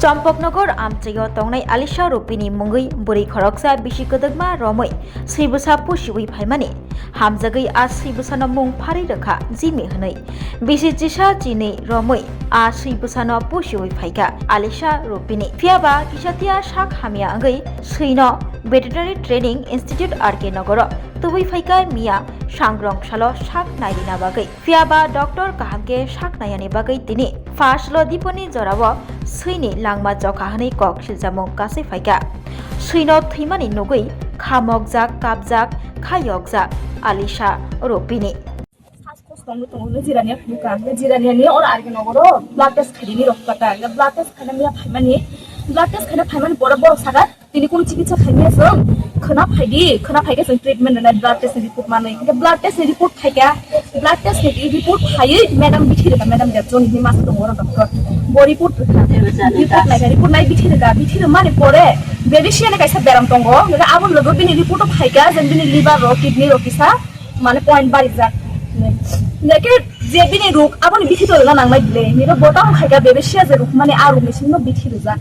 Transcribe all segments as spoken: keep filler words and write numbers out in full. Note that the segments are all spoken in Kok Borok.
Champaknagar amchaio tongnai Alisha Rupini mungwi bwrwi khoroksa bisi kwdwkma romwi swi bwsa pusiwi phaimani. Hamjagwi a swi bwsano mung pharwi rwkha Jimmy hwnwi. Bisi chisa chinwi romwi a swi bwsano pusiwi phaikha Alisha Rupini. Phiyaba kisatia sak hamya wngwi swino Veterinary Training Institute R K Nogoro tubui phaikha miya sangrong salo sak nairina bagwi. Phiyaba doctor kaham khe sak naiyani bagwi tini first lo diponi jorao swini langma chokha hwnwi kok siljamung kasui phaikha. Swino thwimani nugwi kha mokjak, kapjak, kha yokjak Alisha Rupini. Sas kosong tongo, jirania phunukha, jirania ni oro R K Nogoro blood test khaidi ni rok kata, blood test khaina miya phaimani, blood test khaina phaimani pore borok saka, tini kunu chikitsa khaimya chwng, khwna phaidi, khwna phaikhe chwng treatment rwnai, blood test ni report manwi. Hinkhe blood test ni report phaikha, blood test ni report phaiwi madam bithi rwkha, madam Debjani hinwi masa tongo oro doctor. Bo report rwkha, report naikha, report nai bithi rwkha, bithi rwmani pore babesia ni kaisa beram tongo, hinkhe aboni loge bini report o phaikha je bini liver rok, kidney rok kisa, mane point barijak. Hinkhe je bini ruk aboni bithi tolna nangnai bile. Nino bo tamo khaikha babesia je ruk mani a ruk ni simi no bithi rijak.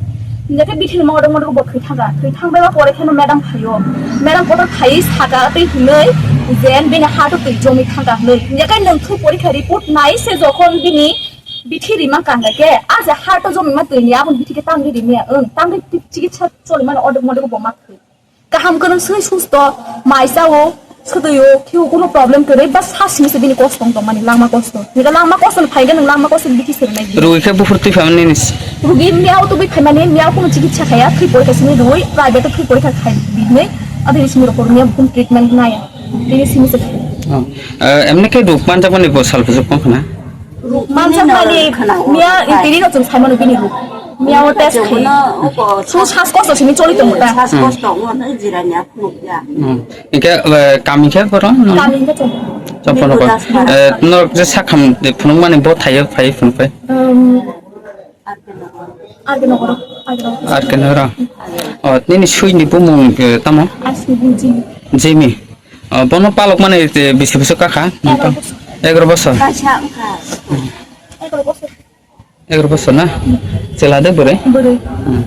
Hinkhe bithi ni modo modo bo thwi thangkha. Thwi thangbai pore kheno madam phaio. Madam kotor phaiwi saka twi hwnwi je bini heart o twi jomwi thangkha hwnwi. Hinkhe nwng thwi porikha report nai se jokhon bini bithi rima kangkha khe a je heart o jomima twi ni aboni bithi khe tangwi rimiya. Wng tangwi chikitsa cholimani odok modok bo ma thwi. Kaham kwrwng swi susto, mai chao, swtwio, khio, kunu problem kwrwi, bas ha simi se bini kosto wng tongmani, langma kosto. Nega langma kosto ni phaikhe nwng langma kosto ni bithi sernai di. Rwi khe buphur twi phaimani nini si. Rugi miao tubui phaimani, miao kunu chikitsa khaya, free porikha simi rwi, private o free porikha khai di hinwi, adini simi rokor miao kunu treatment naya. Tini simi se khai. Oh. Eh, emni khe ruk manjakmani bo sal bujak wng khna? Manjakmani miya intiri no chwng saimano bini ruk. Miya o test khai. Su sas kosto simi choli tongo ta. Sas kosto wngmano jirani aphunukya. Hmm. Hingke, eh, kami khe borok? Kami hingke chwng. Chopon rok. Eh, norok je sakham de phunukmani bo thaio phai phunukpai? Um, R K Nogoro. R K Nogoro. R K Nogoro. Oh, nini suini bumung, eh, tamo? Asni bumung Jimmy. Jimmy. Oh, bono palok mani, eh, bisi bosor kakha? Egaroh bosor. Egaroh bosor. Kaisa wngkha. Egaroh bosor. Egaroh bosor na? Chwla de bwrwi? Bwrwi. Hmm.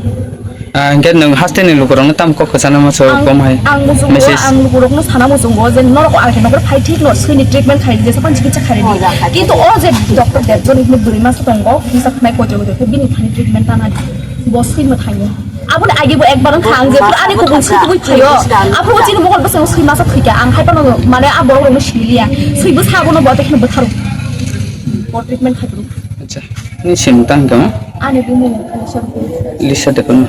Ah, hingke nwng haste ni lukurokno tamo kok kwchana masa Ang, kom hai? Ang muchungo, Message. Ang lukurokno sana muchungo je norok R K Nogoro phai thik no, swini treatment khai, jesa pan chikitsa khai di. Moja khai. Kintu o je doctor Debjani hwnwi bwrwi masa tongo, kisa khnai kotor kotor, bini thani treatment tana di. Bo swima thango. Aboni agi bo ekbar wngkha ang je ani kubun swi tubui phaio. Aphuru chini mokol bwskango swi masa thwikha. Ang hai phano mane a borok rokno siliya. Swi bwsa abono bo tei kheno bwtharo. Bo treatment khai phuru. Acha. Ni sim tang kamo? Ani bumung ani sor. Lisa de kono.